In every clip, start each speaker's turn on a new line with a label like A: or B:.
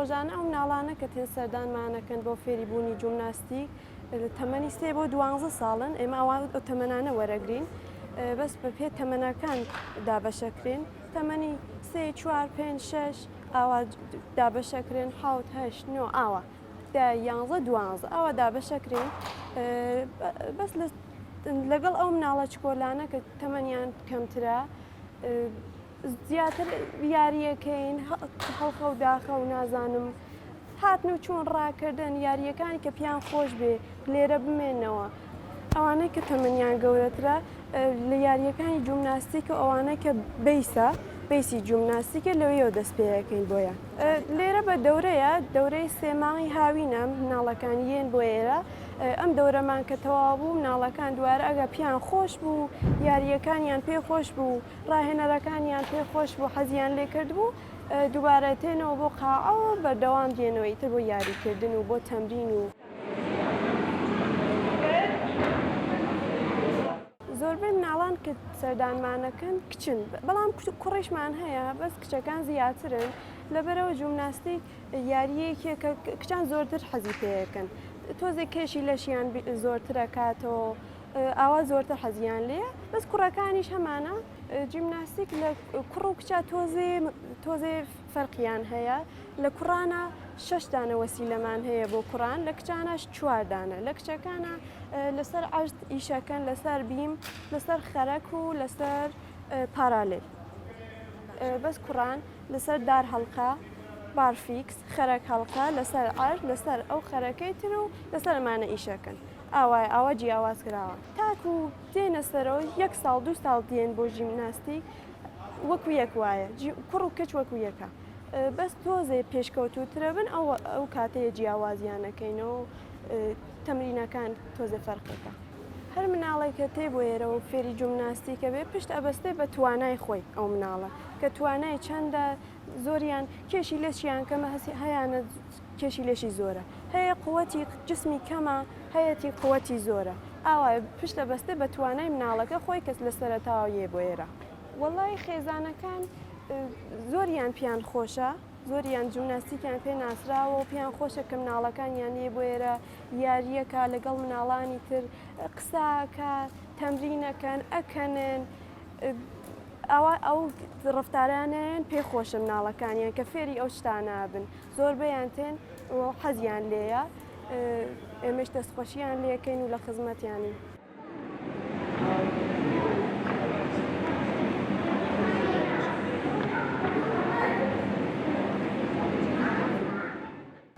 A: ڕۆژانە ئەو مناڵانە کە تێن سەردانمانەکەن بۆ فێری بوونی جومناستیک تەمەنی سێ بۆ دوانزە ساڵن ئێمە ئەوان ئەو تەمەنانە وەرەگرین بەس بە پێ تەمەنەکان دابەشەکرێن تەمەنی سێ چوار پێنج شەش ئاوا دابەشەکرێن حەوت هەشت نۆ ئاوا دە یانزە دوانزە ئاوا دابەشەکرێن بەس لەگەڵ ئەو مناڵە چکۆلانە کە تەمەنیان کەمترە زیاتر یاریەکەین هەڵخە و داخە و نازانم هاتن و چوون ڕاکردن یارییەکانی کە پیان خۆش بێ لێرە بمێنەوە. ئەوانەی کە تەمەنیان گەورەترە لە یارییەکانی جومناستیک و ئەوانەی کە بەیسە بەیسی جومناستیکە لەوێیەوە دەست پێ ئەکەین بۆیان. لێرە بە دەورەیە، دەورەی سێ مانگی هاوینە مناڵەکان یێن بۆ ئێرە، ئەم دەورەمان کە تەواو بوو مناڵەکان دوارە ئەگەر پیان خۆش بوو یارییەکانیان پێ خۆش بوو ڕاهێنەرەکانیان پێ خۆش بوو حەزیان لێ کردبوو دووبارە تێنەوە بۆ قاعە و بەردەوام دێنەوە ئیتر بۆ یاریکردن و بۆ تەمرین و. زۆربەی مناڵان کە سەردانمانەکەن کچن بەڵام کوڕیشمان هەیە بەس کچەکان زیاترن لەبەرەوە جومناستیک یارییەکێ کە کچان زۆرتر حەزی پێیەکەن تۆزێک کێشی لەشیان زۆرترە کاتەوە ئاوا زۆرتر حەزیان لێیە بەس کوڕەکانیش هەمانە جیمناستیک لە کوڕ و کچا تۆزێ تۆزێ فەرقیان هەیە لە کوڕانە شەش دانە وەسیلەمان هەیە بۆ کوڕان لە کچانەش چوار دانە لە کچەکانە لەسەر عەرز ئیشەکەن لەسەر بیم لەسەر خەرەک و لەسەر پارالێل بەس کوڕان لەسەر دار هەڵقە بارفیکس خەرەک هەڵقە لەسەر عەرز لەسەر ئەو خەرەکەی تر و لەسەر ئەمانە ئیشەکەن ئاوایە ئاوا جیاواز کراوە تاکو دێنە سەرەوە یەک ساڵ دوو ساڵ دێن بۆ ژیمناستیک وەکو یەک وایە کوڕ و کچ وەکو یەکە بەس تۆزێ پێشکەوتووترە بن ئەو ئەو کاتەیە جیاوازیان ئەکەینەوە و تەمرینەکان تۆزێ فەرقێکە. هەر مناڵێک کە تێ بۆ ئێرەوە فێری جومناستیکە بێ پشت ئەبەستێ بە توانای خۆی ئەو مناڵە کە توانای چەندە زۆریان کێشی لەشیان کەمە هەیانە کێشی لەشی زۆرە هەیە قوتی جسمی کەمە هەیەتی قوتی زۆرە ئاوایە پشت ئەبەستێ بە توانای مناڵەکە خۆی کەس لە سەرەتاوە یێ بۆ ئێرە. وەڵای خێزانەکان زۆریان پیان خۆشە زۆریان جومناستیکیان پێ ناسراوە و پیان خۆشە کە مناڵەکانیان یێ بۆ ئێرە یاریەکە لەگەڵ مناڵانی تر قساکە تەمرینەکەن ئەکەنن ئەوە ئەو ڕفتارانیان پێ خۆشە مناڵەکانیان کە فێری ئەو شتانە بن زۆربەیان تێن و حەزیان لێیە ئێمەش دەستخۆشیان لێکەین و لە خزمەتیانین.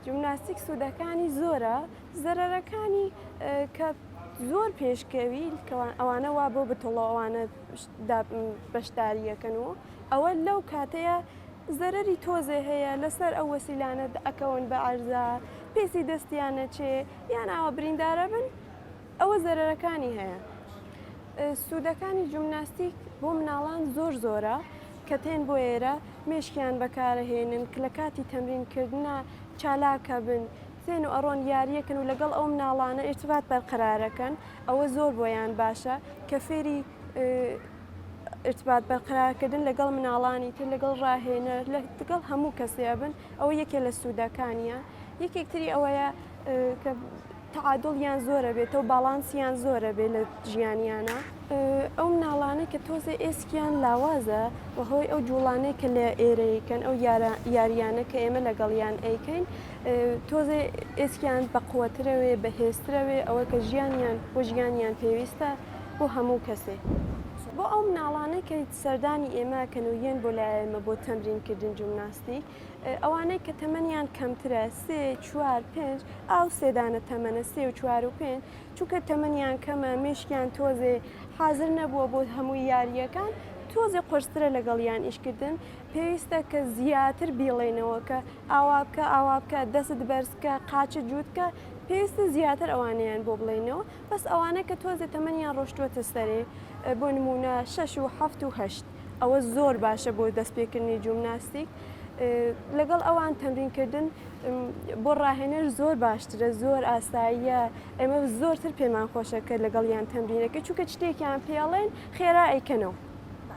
A: جومناستیک سوودەکانی زۆرە زەرەرەکانی کە زۆر پێشکەوی ئەوانە وا بۆ بتڵۆ ئەوانە بەشداریەکەن و ئەوە لەو کاتەیە زەرەری تۆزێ هەیە لەسەر ئەو وەسیلانە ئەکەون بە عەرزا پێسی دەستیانە چێ یان ئاوا بریندارە بن ئەوە زەرەرەکانی هەیە سوودەکانی جومناستیک بۆ مناڵان زۆر زۆرە کە تێن بۆ ئێرە مێشکیان بەکارەهێنن کە لە کاتی تەمرین کردنا چالاکە بن تێن و ئەڕۆن یاریەکەن و لەگەڵ ئەو مناڵانە ئیرتبات بەرقەرارەکەن ئەوە زۆر بۆیان باشە کە فێری ئیرتبات بەرقەرارکردن لەگەڵ مناڵانی تر لەگەڵ ڕاهێنەر لەگەڵ هەموو کەسێ بن ئەوە یەکێ لە سوودەکانیە یەکێک تری ئەوەیە کە تەعادوڵیان زۆرە بێتەوە باڵانسیان زۆرە بێ لە ژیانیانە. ئەو مناڵانەی کە تۆزێ ئێسکیان لاوازە بە هۆی ئەو جوڵانەی کە لە ئێرەیکەن ئەو یاریانە کە ئێمە لەگەڵیان ئەیکەین تۆزێ ئێسکیان بەقوەترەوێ بەهێزترەوێ ئەوە کە ژیانیان بۆ ژیانیان پێویستە بۆ هەموو کەسێ. بۆ ئەو مناڵانەی کە سەردانی ئێمە ئەکەن و یەن بۆ لای ئێمە بۆ تەمرین کردن جومناستیک ئەوانەی کە تەمەنیان کەمترە سێ چوار پێنج ئاو سێ دانە تەمەنە سێ و چوار و پێنج چونکە تەمەنیان کەمە مێشکیان تۆزێ حازر نەبووە بۆ هەموو یارییەکان تۆزێ قورسترە لەگەڵیان ئیشکردن پێویستە کە زیاتر بیڵێنەوە کە ئاوا بکە ئاوا بکە دەستت بەرز بکە قاچت جووت بکە پێویستە زیاتر ئەوانەیان بۆ بڵێینەوە بەس ئەوانە کە تۆزێ تەمەنیان ڕۆشتووەتە سەرێ بۆ نموونە شەش و حەفت و هەشت ئەوە زۆر باشە بۆ دەستپێکردنی جومناستیک لەگەڵ ئەوان تەمرینکردن بۆ ڕاهێنەر زۆر باشترە زۆر ئاساییە ئێمە زۆرتر پێمان خۆشە کە لەگەڵیان تەمرینەکە چونکە شتێکیان پێڵێن خێرا ئەیکەنەوە.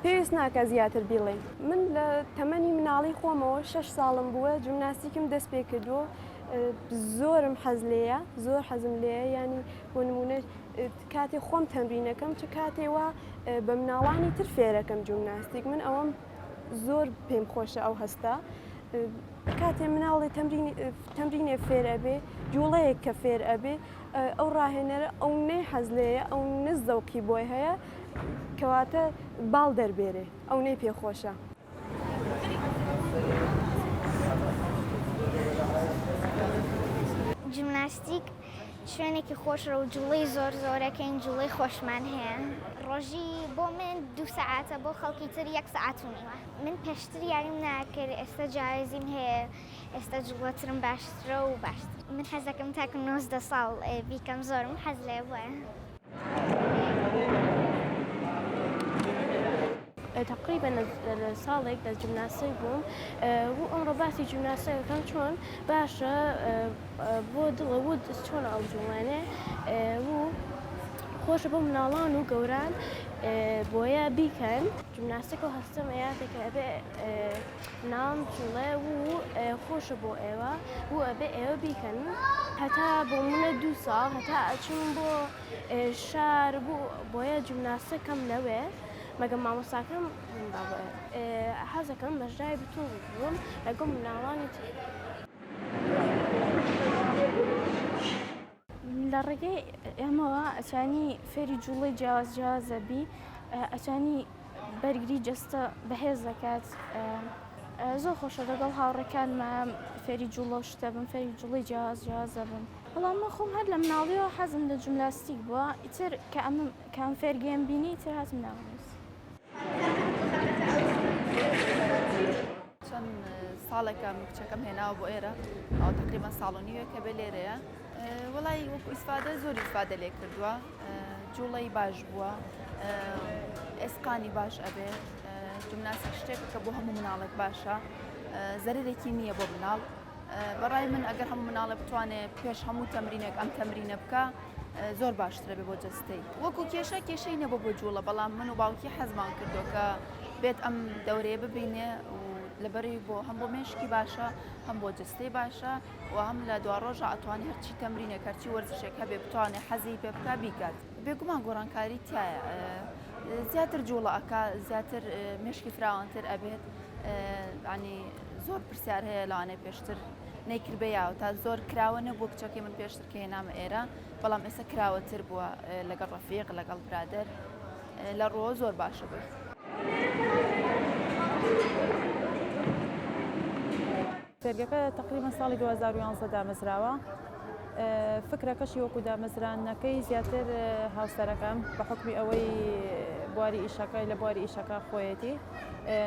A: پێویست ناکا زیاتر بیڵێین. من لە تەمەنی مناڵی خۆمەوە شەش ساڵم بووە جومناستیکم دەست پێ کردووە زۆرم حەز لێیە زۆر حەزم لێیە یانی بۆ نموونە کاتێ خۆم تەمرینەکەم چ کاتێ وا بە مناڵانی تر فێرەکەم جومناستیک من ئەوەم زۆر پێم خۆشە ئەو هەستە کاتێ مناڵی تەمرینێ فێر ئەبێ جوڵەیەک کە فێر ئەبێ ئەو ڕاهێنەرە ئەو نەی حەز لێیە ئەو نە زەوقی بۆی هەیە کەواتە باڵ دەربێرێ ئەو نەی پێ خۆشە.
B: جیمناستیک شوێنێکی خۆشە و جوڵەی زۆر زۆرەکەین جوڵەی خۆشمان هەیە. ڕۆژی بۆ من دوو سەعاتە بۆ خەڵکی تر یەک سەعات و نیوە. من پێشتر یاریم ناکرد ئێستا جیاوازیم هەیە ئێستا جوڵەترم باشترە و باشتر. من حەزەکەم تاکو 19 ساڵ بیکەم زۆرم حەز لێ بووە.
C: تەقریبەن لە ساڵێک لە جمناستیک بووم و ئەمڕۆ باسی جمناستیکەکەم چۆن باشە بۆ دڵە و چۆن ئەو جوڵێنێ و خۆشە بۆ مناڵان و گەوران بۆیە بیکەن جمناستیک و هەستم ئەیاتێ کە ئەبێ مناڵم جوڵێ و خۆشە بۆ ئێوە و ئەبێ ئێوە بیکەن هەتا بۆ منە دوو ساڵ هەتا ئەچم بۆ شار بوو بۆیە جمناستیکەم لەوێ مەگە مامۆستاکەم حەزەکەم بەشداری بتوڵ بووم لەگەڵ مناڵانی تر.
D: لە ڕێگەی ئێمەوە ئەتوانی فێری جوڵەی جیاواز جیاواز ئەبی ئەتوانی بەرگری جەستە بەهێز دەکات زۆر خۆشە لەگەڵ هاوڕێکانمە فێری جوڵە و شتە بم فێری جوڵەی جیاواز جیاواز دەبم بەڵام من خۆم هەر لە مناڵیەوە حەزم لە جوملاستیک بووە ئیتر کە ئەم کە ئەم فێرگەیەم بینی ئیتر هاتم ناوم
E: چەند ساڵێکە من کچەکەم هێناوە بۆ ئێرە ئەوە تقریبا ساڵ و نیوێکە بێ لێرەیە وەڵای وەکو ئیسفادە زۆر ئیسفادە لێ کردووە جوڵەی باش بووە ئێسقانی باش ئەبێ جمناسیک شتێکە کە بۆ هەموو مناڵێک باشە زەرێکی نییە بۆ مناڵ بەڕای من ئەگەر هەموو مناڵێ بتوانێت پێش هەموو تەمرینێک ئەم تەمرینە بکە زۆر باشترە بێ بۆ جەستەی وەکو کێشە کێشەی نەبوو بۆ جوڵە بەڵام من و باوکی حەزمان کردووە کە بێت ئەم دەورەیە ببینێ و لەبەری بۆ هەم بۆ مێشکی باشە هەم بۆ جەستەی باشە و هەم لە دواڕۆژە ئەتوانێ هەرچی تەمرینێک هەرچی وەرزشێک هەبێ بتوانێ حەزی پێ بکا بیکات بێگومان گۆڕانکاری تایە زیاتر جوڵە ئەکا زیاتر مێشکی فراوانتر ئەبێت ینی زۆر پرسیار هەیە لەوانەیە پێشتر نەیکردبێ یاوە تا زۆر کراوە نەبوو کچەکەی من پێشتر کە هێنامە ئێرە بەڵام ئێستا کراوەتر بووە لەگەڵ ڕەفیق لەگەڵ برادەر لە ڕووە زۆر باشە بووی.
F: فێرگەکە تەقریبەن ساڵی 2011 دامەزراوە فکرەکەشی وەکو دامەزراندنەکەی زیاتر هاوسەرەکەم بە حکمی ئەوەی بواری ئیشەکە لە بواری ئیشەکە خۆیەتی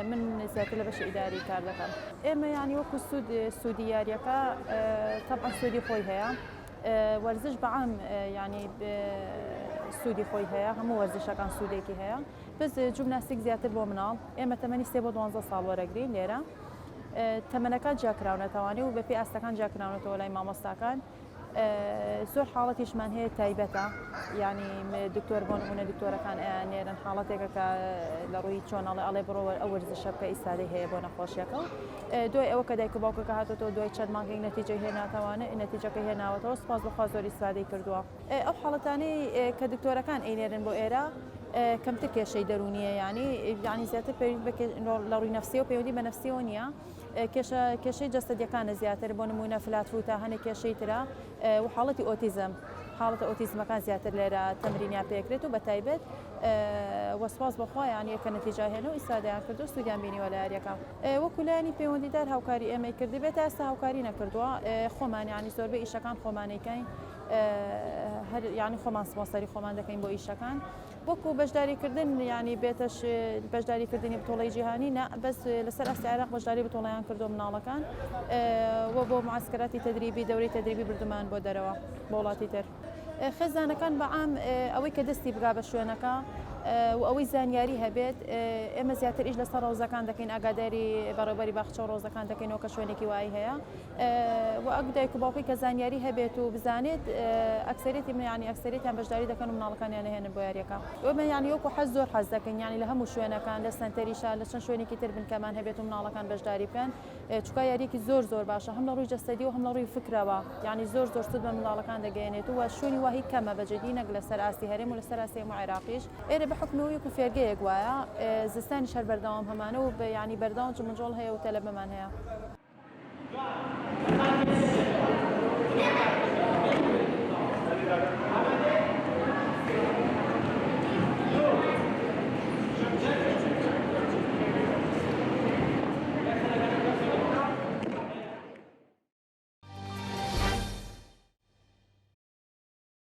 F: من زیاتر لە بەشی ئیداری کار دەکەم ئێمە یانی وەکو سوود سوودی یاریەکە تەبعەن سوودی خۆی هەیە وەرزش بەعام ینی سوودی خۆی هەیە هەموو وەرزشەکان سوودێکی هەیە بەس جومناستیک زیاتر بۆ مناڵ ئێمە تەمەنی سێ بۆ دوانزە ساڵ وەرەگرین لێرە تەمەنەکان جیاکراونەتەوانی و بەپێی ئاستەکان جیاکراونەتەوە لای مامۆستاکان زۆر حاڵەتیشمان هەیە تایبەتە ینی دکتۆر بۆ نمونە دکتۆرەکان نێرن حاڵەتێکە کە لە ڕووی چۆن ئەڵێ ئەڵێ بڕۆ ئەو وەرزشە بکە ئیسادەی هەیە بۆ نەخۆشیەکە و دوای ئەوە کە دایک و باوکەکە هاتۆتەوە دوای چەند مانگێک نەتیجەی هێناتەوانە نەتیجەکە هێناوەتەوە سپاس بەخوا زۆر ئیسفادەی کردووە ئەو حاڵەتانەی کە دکتۆرەکان ئەینێرن بۆ ئێرە کەمتر کێشەی دەروونیە ینی ینی زیاتر پەیوەندی بە لە ڕووی نەفسیەوە پەیوەندی بە نەفسیەوە نییە کێشە کێشەی جەستەدیەکانە زیاتر بۆ نموونە flat foot ە هەنێک کێشەی ترە و حاڵەتی ئۆتیزم حاڵەتە ئۆتیزمەکان زیاتر لێرە تەمرینیان پێکرێت و بە تایبەت وەسواس بەخوا یان یەکە نەتیجا هێنە و ئیسادەیان کردو سوودیان بینیوە لە یاریەکە وەکو لایەنی پەیوەندیدار هاوکاری ئێمەی کردبێت تا ئێستا هاوکاری نەکردووە خۆمان یانی زۆربەی ئیشەکان خۆمانەیکەین هەر یانی خۆمان سپۆنسەری خۆمان دەکەین بۆ ئیشەکان وەکو بەشداریکردن یانی بێتەش بەشداریکردنی بتوڵەی جیهانی نا بەس لەسەر ئاستی عێراق بەشداری بتوڵەیان کردو مناڵەکان و بۆ معسکراتی تدریبی دەورەی تدریبی بردومان بۆ دەرەوە بۆ وڵاتی تر خێزانەکان بەعام ئەوەی کە دەستی بگا بە شوێنەکە. و ئەوەی زانیاری هەبێت ئێمە زیاتر ئیش لەسەر ڕەوزەکان دەکەین ئاگاداری بەڕێوبەری باخچە و ڕەوزەکان دەکەینەوە کە شوێنێکی وای هەیە و ئەگ دایک و باوکی کە زانیاری هەبێت و بزانێت ئەکسەرێتی من یانی ئەکسەرێتیان بەشداری دەکەن و مناڵەکانیان نهێنن بۆ یاریەکە ئێمە یانی وەکو حەز زۆر حەز دەکەین یانی لە هەموو شوێنەکان لە سەنتەریشا لە چەند شوێنێکی تر بنکەمان هەبێت و مناڵەکان بەشداری بکەن چونکە یاریەکی زۆر زۆر باشە هەم لە ڕووی جەستەدی و هەم لە ڕووی فکرەوە یانی زۆر زۆر سود بە منداڵەکان دەگەیەنێت و شوێنی واهی کەمە بە جدی نەک لەسەر ئاستی هەرێم و لەسەر ئاستی هەموو عێراقیش ئێرە بە حوکمی وەکو فێرگەیەک وایە زستانیش هەر بەردەوام هەمانە و یانی بەردەوام جموجۆڵ هەیە و تەلەبەمان هەیە.